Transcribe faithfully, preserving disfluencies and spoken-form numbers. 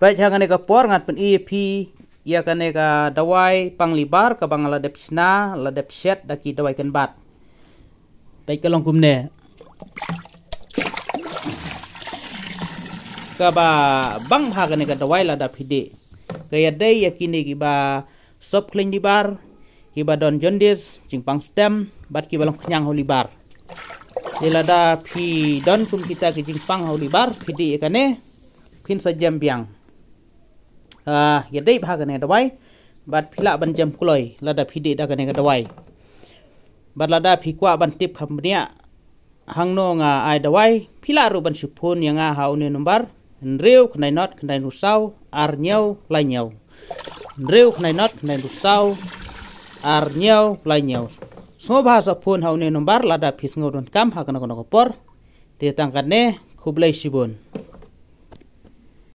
Peit ha kane ka por ngan pyni ïa phi ïa kane ka dawai pang libar kaba nga la dep shna, la dep shet da ki dawai kynbat. Peit ka long kumne. Kaba bang bha kane ka dawai lada phi dih. Ka ïadei ïa kine kiba sop khlaiñ libar, kiba don jaundice, jingpang stem, bad kiba long khñiang ha u libar. Te lada phi don kum kita ki jingpang ha u libar, phi dih ïa kane, phin sa jem biang. Ah, ïadei bha kane ka dawai, bad phi lah ban jem kloi lada phi dih da kane ka dawai. Bad lada phi kwah ban tip kham bniah hangno nga ai dawai, phi lah ruh ban shu phone ïa nga ha une u nombar: hynriew khyndai not khyndai hynriew saw ar hynñiew lai hynñiew. Hynriew khyndai not khyndai hynriew saw ar hynñiew lai hynñiew. Sngewbha sa phone ha une u nombar lada phi sngew donkam ha kano kano ka por. Te tang katne, khublei shibun.